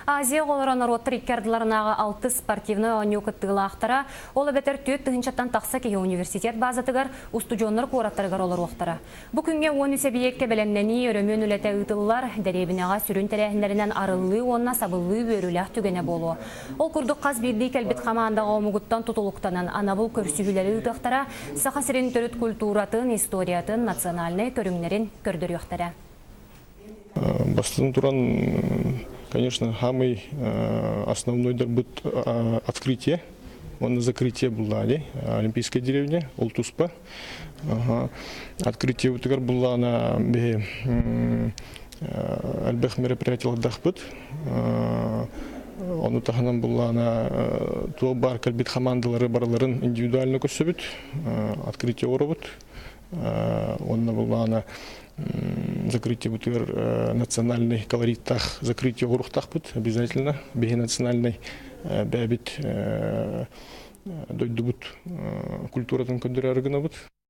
Азия оҕолоро норуоттар икки ардыларынааҕы алтыс спортивнай оонньуу кыттыылаахтара, ол эбэтэр 4000-тан тахса киһи университет базатыгар, устудьуоннар куораттарыгар олоруохтара. Бу күҥҥэ 13 эбийиэккэ бэлэмнэнии, өрөмүөн үлэтэ ыытыллар, дэриэбинэҕэ сүрүн тэрээһиннэринэн арыллыы уонна сабыллыы үөрүүлээх түгэнэ буолуо. Ол курдук хас биирдии кэлбит хамаандаҕа омугуттан тутулуктанан анабыл көрсүһүүлэри ыытыахтара, Саха сирин төрүт культуратын, историятын, национальнай көрүҥнэрин көрдөрүөхтэрэ. Бастатан туран, конечно, самый основной дарбыт открытие, уонна закрытие буллаани Олимпийская деревня, ол туспа. Открытие бутугар буллаана биһи элбэх мероприятиялардахпыт. Ону таһынан буллаана туох баар кэлбит хамаандалары барыларын индивидуально көрсөбүт, открытие оҥоробут. Уонна буллаана закрытие бутугар национальный колориттаах закрытие оҥоруохтаахпыт обязательно. Биһи национальный бэйэбит дойдубут культуратын көрдөрөөрү гынабыт.